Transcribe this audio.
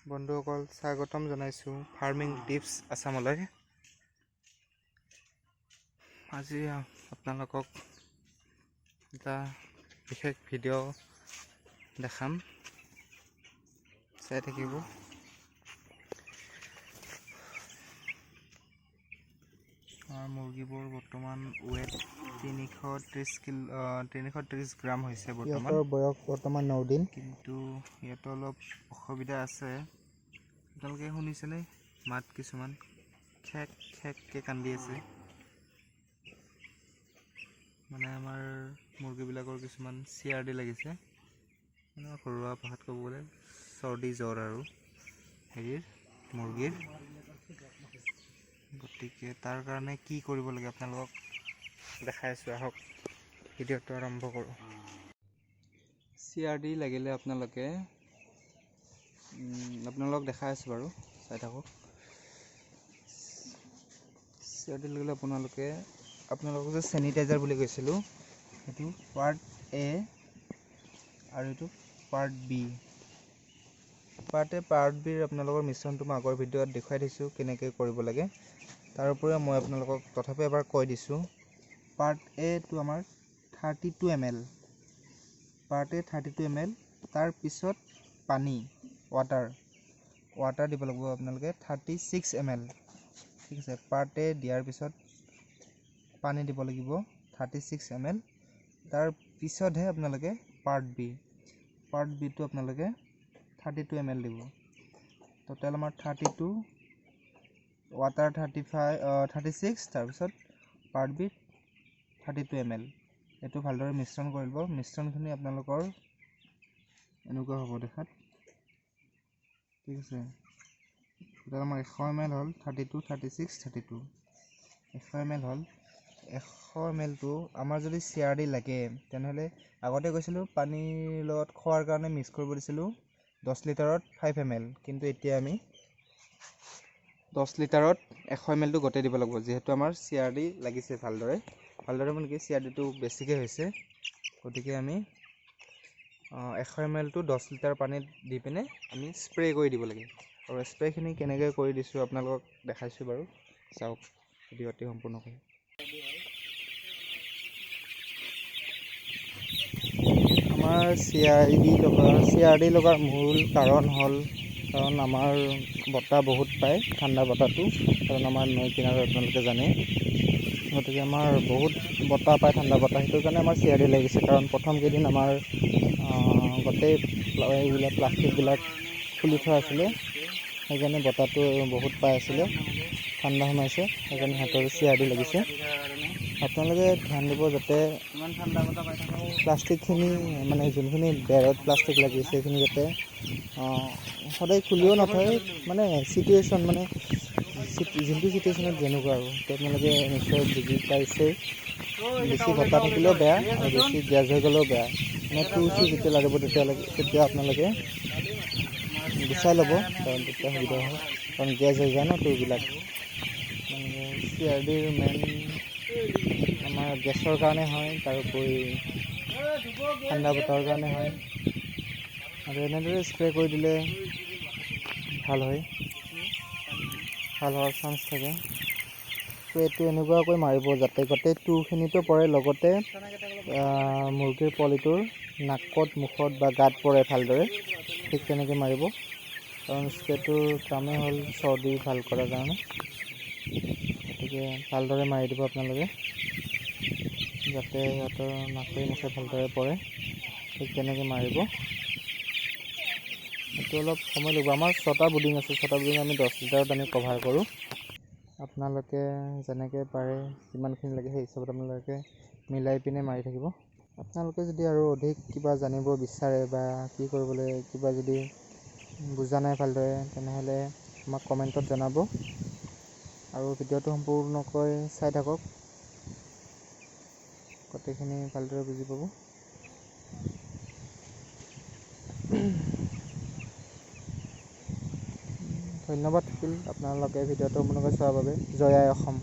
বন্ধুসকল, স্বাগতম জনাইছোঁ ফাৰ্মিং টিপছ আছামলৈ। আজি আপোনালোকক এটা বিশেষ ভিডিঅ' দেখাম, চাই থাকিব। আমাৰ মুৰ্গীবোৰ বৰ্তমান ৱেট 330 কিলো, 330 গ্ৰাম হৈছে বৰ্তমান। সিহঁতৰ বয়স বৰ্তমান 9 দিন। কিন্তু ইয়াতো অলপ অসুবিধা আছে। আপোনালোকে শুনিছেনে মাত? কিছুমান খেক খেককৈ কান্দি আছে। মানে আমাৰ মুৰ্গীবিলাকৰ কিছুমান চিয়াৰডি লাগিছে, মানে ঘৰুৱা ভাষাত ক'ব গ'লে চৰ্দি জ্বৰ আৰু হেৰিৰ মুৰ্গীৰ। গতিকে তাৰ কাৰণে কি কৰিব লাগে আপোনালোকক দেখাই আছোঁ। আহক, ভিডিঅ'টো আৰম্ভ কৰোঁ। চিআৰডি লাগিলে আপোনালোকে, আপোনালোকক দেখাই আছোঁ বাৰু, চাই থাকক। চিআৰডি লাগিলে আপোনালোকে, আপোনালোকক যে চেনিটাইজাৰ বুলি কৈছিলোঁ, সেইটো পাৰ্ট এ আৰু এইটো পাৰ্ট বি। পাৰ্ট এ, পাৰ্ট বিৰ আপোনালোকৰ মিশ্ৰণটো মই আগৰ ভিডিঅ'ত দেখুৱাই দিছোঁ কেনেকৈ কৰিব লাগে। তাৰ উপৰিও মই আপোনালোকক তথাপিও এবাৰ কৈ দিছোঁ। পাৰ্ট এটো আমাৰ 32 ml, part A 32 ml। তাৰপিছত পানী, ৱাটাৰ ৱাটাৰ দিব লাগিব আপোনালোকে 36 ml। ঠিক আছে? পাৰ্ট এ দিয়াৰ পিছত পানী দিব লাগিব 36 ml। তাৰ পিছতহে আপোনালোকে পাৰ্ট বি, পাৰ্ট বিটো আপোনালোকে 32 ml দিব। টোটেল আমাৰ 32, ৱাটাৰ 35, 36, তাৰপিছত পাৰ্ট বি 32 ml। এইটো ভালদৰে মিশ্ৰণ কৰিব। মিশ্ৰণখিনি আপোনালোকৰ এনেকুৱা হ'ব দেখাত। ঠিক আছে? টোটেল আমাৰ 100 ml হ'ল। 32, 36, 32, 100 ml হ'ল। 100 mlটো আমাৰ যদি চিআৰডি লাগে, তেনেহ'লে আগতে কৈছিলোঁ পানীৰ লগত খোৱাৰ কাৰণে মিক্স কৰিব দিছিলোঁ 10 লিটাৰত 5 ml। কিন্তু এতিয়া আমি 10 লিটাৰত 100 mlটো গোটেই দিব লাগিব, যিহেতু আমাৰ চিআৰডি লাগিছে ভালদৰে। ভালদৰে মানে কি, চিআৰডিটো বেছিকৈ হৈছে। গতিকে আমি 100 mlটো 10 লিটাৰ পানীত দি পিনে আমি স্প্ৰে কৰি দিব লাগে। আৰু স্প্ৰেখিনি কেনেকৈ কৰি দিছোঁ আপোনালোকক দেখাইছোঁ বাৰু, চাওক ভিডিঅ'টি সম্পূৰ্ণকৈ। আমাৰ চিআৰডি লগাৰ মূল কাৰণ হ'ল, কাৰণ আমাৰ বতাহ বহুত পায়, ঠাণ্ডা বতাহটো। কাৰণ আমাৰ নৈ কিনাৰত, আপোনালোকে জানে। গতিকে আমাৰ বহুত বতাহ পায়, ঠাণ্ডা বতাহ। সেইটো কাৰণে আমাৰ চিআৰডি লাগিছে। কাৰণ প্ৰথম কেইদিন আমাৰ গোটেই এইবিলাক প্লাষ্টিকবিলাক খুলি থোৱা আছিলে, সেইকাৰণে বতাহটো বহুত পাই আছিলে, ঠাণ্ডা সোমাইছে। সেইকাৰণে সিহঁতৰ চিআৰডি লাগিছে। আপোনালোকে ধ্যান দিব যাতে ইমান ঠাণ্ডা বতাহ পাই থাকোঁ। প্লাষ্টিকখিনি, মানে যোনখিনি বেৰত প্লাষ্টিক লাগিছে, সেইখিনি যাতে সদায় খুলিও নথয়। মানে চিটুৱেশ্যন, মানে যোনটো চিটুৱেশ্যনত যেনেকুৱা আৰু সেইটো আপোনালোকে নিশ্চয় বুজি পাইছেই। বেছি বতাহ থাকিলেও বেয়া আৰু বেছি গেছ হৈ গ'লেও বেয়া। মানে তুৰ চুৰ যেতিয়া লাগিব, তেতিয়ালৈকে তেতিয়া আপোনালোকে গুচাই ল'ব, কাৰণ তেতিয়া সুবিধা হয়। কাৰণ গেছ হৈ যায় ন তুৰবিলাক। মানে চিআৰডিৰ মেইন আমাৰ গেছৰ কাৰণে হয়, তাৰোপৰি ঠাণ্ডা বতাহৰ কাৰণে হয়। আৰু এনেদৰে স্প্ৰে কৰি দিলে ভাল হয়, ভাল হোৱাৰ চান্স থাকে। স্প্ৰেটো এনেকুৱাকৈ মাৰিব যাতে গোটেই তুৰখিনিতো পৰে, লগতে মুৰ্গীৰ পোৱালিটোৰ নাকত, মুখত বা গাত পৰে ভালদৰে, ঠিক তেনেকৈ মাৰিব। কাৰণ স্প্ৰেটোৰ কামেই হ'ল চৰ্দি ভাল কৰাৰ কাৰণে। গতিকে ভালদৰে মাৰি দিব আপোনালোকে, যাতে সিহঁতৰ নাকে মুখে ভালদৰে পৰে, ঠিক তেনেকৈ মাৰিব। এইটো অলপ সময় লাগিব। আমাৰ ছটা ব্ৰুডিং আছে। ছটা ব্ৰুডিং আমি 10 লিটাৰত আমি কভাৰ কৰোঁ। আপোনালোকে যেনেকৈ পাৰে, যিমানখিনি লাগে সেই হিচাপত আপোনালোকে মিলাই পিনে মাৰি থাকিব। আপোনালোকে যদি আৰু অধিক কিবা জানিব বিচাৰে বা কি কৰিবলৈ কিবা যদি বুজা নাই ভালদৰে, তেনেহ'লে আমাক কমেণ্টত জনাব আৰু ভিডিঅ'টো সম্পূৰ্ণকৈ চাই থাকক, গোটেইখিনি ভালদৰে বুজি পাব। ধন্যবাদ থাকিল আপোনালোকে ভিডিঅ'টো সম্পূৰ্ণকৈ চোৱাৰ বাবে। জয় আই অসম।